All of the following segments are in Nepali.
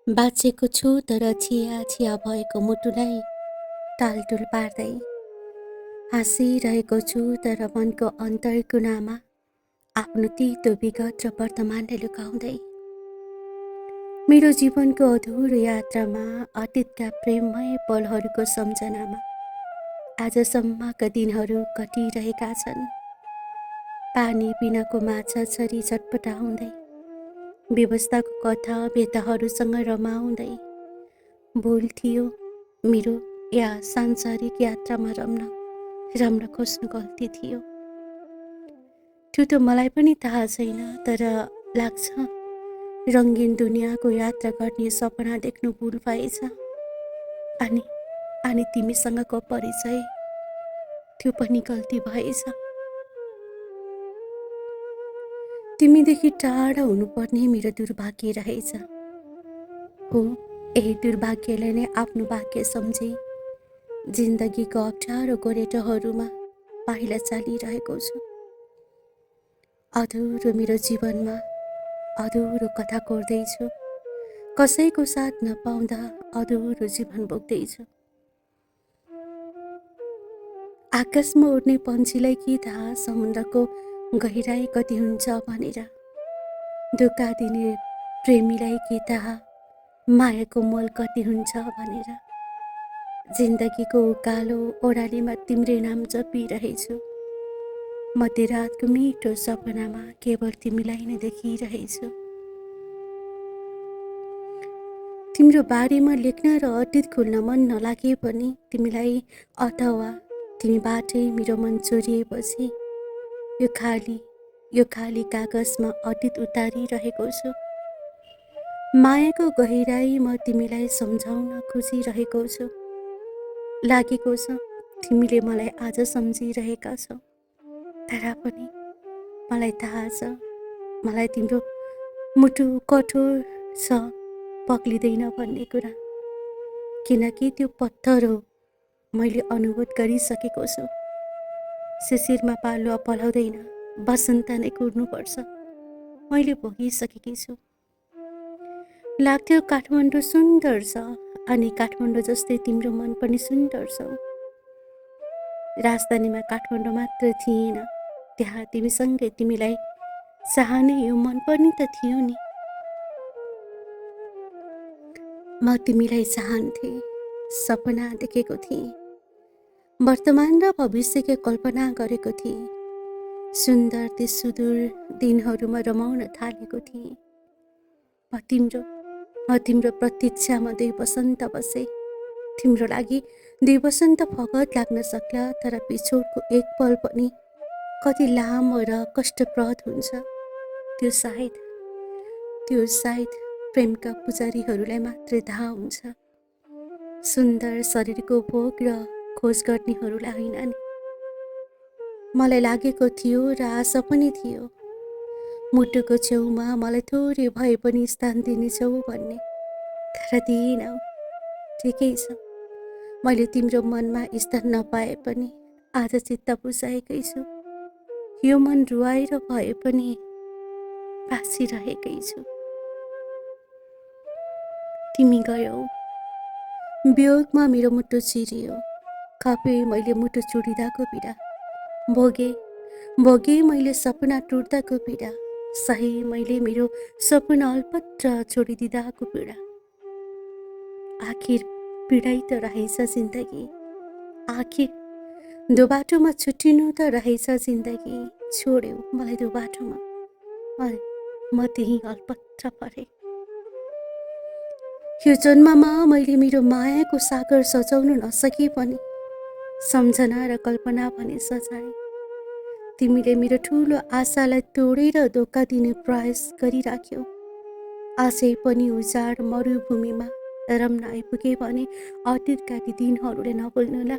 बाँचेको छु तर छिया छिया भएको मुटुलाई टालटुल पार्दै, हाँसिरहेको छु तर मनको अन्तर कुनामा आफ्नो तितो विगत र वर्तमानलाई लुकाउँदै। मेरो जीवनको अधुरो यात्रामा अतीतका प्रेममय पलहरूको सम्झनामा आजसम्मका दिनहरू कटिरहेका छन्। पानी पिनको माछा छरी छटपटाउँदै, व्यवस्थाको कथा बेताहरूसँग रमाउँदै। भुल थियो मेरो या सांसारिक यात्रामा रम्न खोज्नु गल्ती थियो। त्यो त मलाई पनि थाहा छैन, तर लाग्छ रङ्गीन दुनियाँको यात्रा गर्ने सपना देख्नु भुल भएछ। अनि तिमीसँगको परिचय, त्यो पनि गल्ती भएछ। तिमीदेखि टाढा हुनुपर्ने मेरो दुर्भाग्य रहेछ। हो, यही दुर्भाग्यलाई नै आफ्नो भाग्य सम्झे जिन्दगीको अप्ठ्यारो गोरेटोहरूमा पाइला चालिरहेको छु। अधुरो मेरो जीवनमा अधुरो कथा कोर्दैछु, कसैको साथ नपाउँदा अधुरो जीवन बोक्दैछु। आकाशमा उड्ने पन्छीलाई के थाहा समुद्रको गहिराई कति हुन्छ भनेर, धोका दिने प्रेमीलाई के थाहा मायाको मोल कति हुन्छ भनेर। जिन्दगीको उकालो ओह्रालीमा तिम्रै नाम जपिरहेछु। मध्यरातको मिठो सपनामा केवल तिमीलाई नै देखिरहेछु। तिम्रो बारेमा लेख्न र अतीत खोल्न मन नलागे पनि तिमीलाई अथवा तिमीबाटै मेरो मन चोरिएपछि यो खाली कागजमा अतीत उतारिरहेको छु। मायाको गहिराई म तिमीलाई सम्झाउन खोजिरहेको छु। लागेको छ तिमीले मलाई आज सम्झिरहेका छौ, तर पनि मलाई थाहा छ मलाई तिम्रो मुटु कठोर छ, पग्लिँदैन भन्ने कुरा। किनकि त्यो पत्थर हो, मैले अनुभूत गरिसकेको छु। शिशिरमा पालुवा पलाउँदैन, बसन्त नै कुर्नुपर्छ, मैले भोगिसकेकी छु। लाग्थ्यो काठमाडौँ सुन्दर छ, अनि काठमाडौँ जस्तै तिम्रो मन पनि सुन्दर छ। राजधानीमा काठमाडौँ मात्र थिएन, त्यहाँ तिमीसँगै तिमीलाई चाहने यो मन पनि त थियो नि। म तिमीलाई चाहन्थे, सपना देखेको थिएँ, वर्तमान र भविष्यको कल्पना गरेको थिएँ। सुन्दर ती सुदूर दिनहरूमा रमाउन थालेको थिएँ। म तिम्रो प्रतीक्षामा 2 वसन्त बसे। तिम्रो लागि 2 वसन्त फगत लाग्न सक्ला, तर पिछोडको एक पल पनि कति लामो र कष्टप्रद हुन्छ। त्यो सायद प्रेमका पुजारीहरूलाई मात्रै थाहा हुन्छ। सुन्दर शरीरको भोग र खोज गर्नेहरूलाई होइन नि। मलाई लागेको थियो र आशा पनि थियो, मुटुको छेउमा मलाई थोरै भए पनि स्थान दिनेछौ भन्ने, तर दिएनौ। ठिकै छ, मैले तिम्रो मनमा स्थान नपाए पनि आज चित्त बुझाएकै छु। यो मन रुवाएर भए पनि बाँचिरहेकै छु। तिमी गयौ, वियोगमा मेरो मुटु चिरियो। खपे मैले मुटु चुडिदाको पीडा, भोगे मैले सपना टुट्दाको पीडा, सही मैले मेरो सपना अल्पत्र छोडिदिँदाको पीडा। आखिर पीडै त रहेछ जिन्दगी, आखिर दो बाटोमा छुट्टिनु त रहेछ जिन्दगी। छोड्यौ मलाई दो बाटोमा, म त्यही अल्पत्र परे। यो जन्ममा मैले मेरो मायाको सागर सजाउन नसके पनि सम्झना र कल्पना भने सजाए। तिमीले मेरो ठुलो आशालाई तोडेर धोका दिने प्रयास गरिराख्यौ। आशै पनि उजाड मरुभूमिमा रम्न आइपुगे भने अतीतका ती दिनहरूले नभुल्नुला।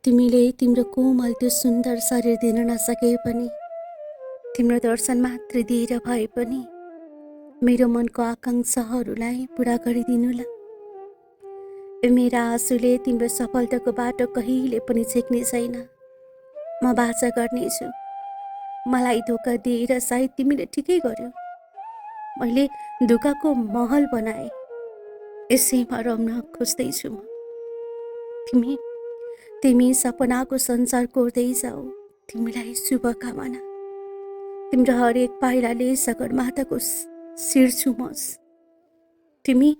तिमीले तिम्रो कोमल त्यो सुन्दर शरीर दिन नसके पनि, तिम्रो दर्शन मात्र दिएर भए पनि मेरो मनको आकाङ्क्षाहरूलाई पुरा गरिदिनुला। मेरा आँसुले तिम्रो सफलताको बाटो कहिले पनि छेक्ने छैन। म बाचा गर्नेछु। मलाई धोका दिएर सायद तिमीले ठिकै गर्यौ, मैले धोकाको महल बनाएँ, यसैमा रम्न खोज्दैछु म। तिमी तिमी सपनाको संसार कोर्दै जाऊ, तिमीलाई शुभकामना। तिम्रो हरेक पाइलाले सगरमाथाको शिर छुमोस्। तिमी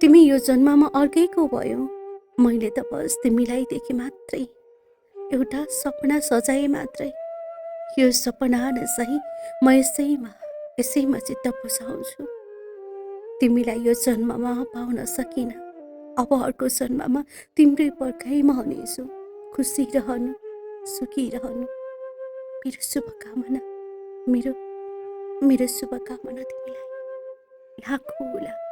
तिमी यो जन्ममा अर्कैको भयो, मैले त बस तिमीलाई देखेँ मात्रै, एउटा सपना सजाएँ मात्रै। यो सपना नसही म यसैमा चित्त बुझाउँछु। तिमीलाई यो जन्ममा पाउन सकिनँ, अब अर्को जन्ममा तिम्रै पर्खाइमा हुनेछु। खुसी रहनु, सुखी रहनु, मेरो शुभकामना, मेरो शुभकामना तिमीलाई। लाखौँ लाख